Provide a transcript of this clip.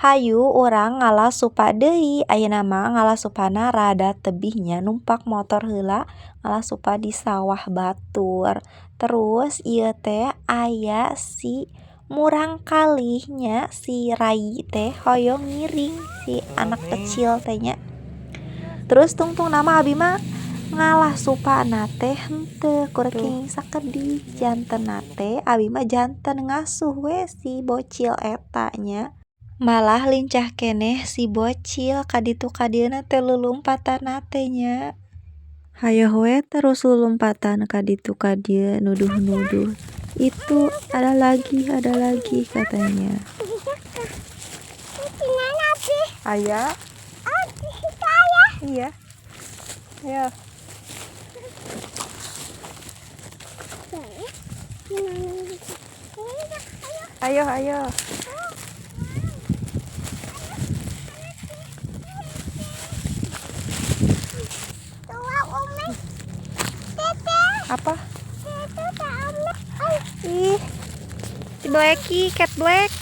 Hayu urang ngala supa deui, ayeuna mah ngala supana rada tebih nya, numpak motor heula ngala supa di sawah batur. Terus ieu teh aya si murangkalih nya, si Rai teh hoyong ngiring si anak kecil teh nya. Terus tungtungna mah abi mah ngalah supana teh henteu kur kenging sakedik, jantenna teh abi mah janten ngasuh we si bocil eta nya. Malah lincah keneh si bocil ka ditu ka dieuna teh lulumpatanna teh nya. Hayoh we terus lulumpatan ka ditu ka dieu nuduh-nuduh. Itu ada lagi katanya. Aya. Iya. Ayo. Ayo, ayo. Apa? Ih, si Blacky, cat black.